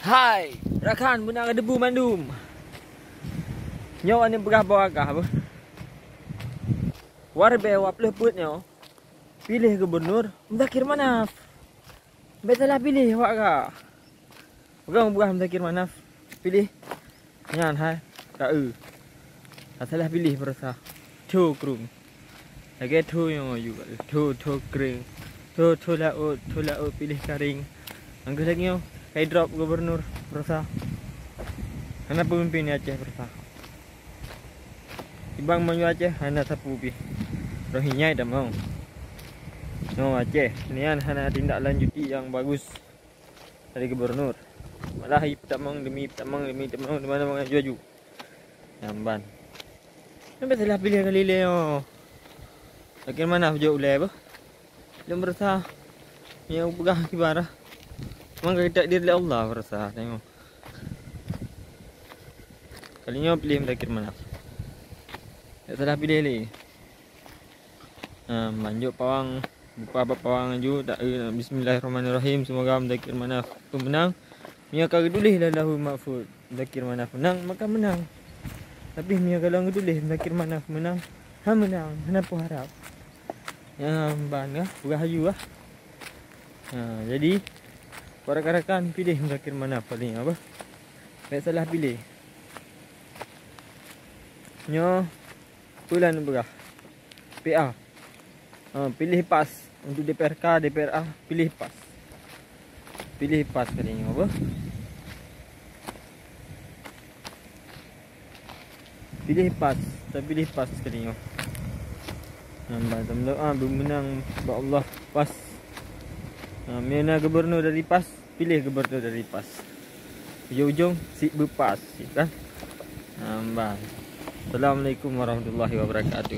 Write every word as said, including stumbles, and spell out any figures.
Hai, rakan beuna debu mandum. Nyoe aneuk peugah bak awak kah beuh. Waribèe dua ploh peuet nyoe piléh gubernur Muzakir Manaf. Bèk salah piléh awak kah. Peugah Muzakir Manaf piléh nyan hai ka eu. Ka salah piléh peurasa. Tho krueng. Lagèe tho nyang aju, tho, tho krueng, tho, tho laôt, tho laôt piléh karéng. Angkeuh lagèe nyoe, kai drop gubernur peurasa. Hana peumimpin Aceh peurasa. Ibang meunyoe Aceh hana sapeue pih. Roh inyai tamong. Nyoe Aceh nian hana tindak lanjuti nyang bagus dari gubernur. Malah ipeutamong demi peutamong demi tamong di mana-mana aju-aju. Nyang ban. Sampai salah piléh kali lé nyoe. Bagaimana jaweueb ulèe beuh? Lôn beurasa nyang peugah kiban ah. Memang ka takdir lé Allah beurasa tengok. Kali nyoe piléh Muzakir Manaf. Tak salah piléh lé. Ha, manjok pawang, buka bak pawang aju, tak, eh, bismillahirrahmanirrahim, semoga Muzakir Manaf peumeunang. Meunyoe ka geutuléh lam Lauhul Mahfuz, Muzakir Manaf meunang, maka meunang. Tapi meunyoe kalon geutuléh Muzakir Manaf meunang, ha meunang, hana peue harab. Ya, ban kah, peugah aju kah. Ha, jadi, para rakan-rakan piléh Muzakir Manaf paling apa? Bèk salah piléh. Nyoe Peue lôn peugah? P A. Ha, piléh PAS. Untuk D P R K, D P R A, piléh PAS. Piléh PAS kali nyoe apa? Piléh PAS. Tapi piléh PAS kali nyoe. Nambah tamlo ah, beumeunang bak Allah PAS. Ha, meunyoe na gubernur dari PAS, piléh gubernur dari PAS. Ujong-ujong si beupas, ya kan? Nambah. Assalamualaikum warahmatullahi wabarakatuh.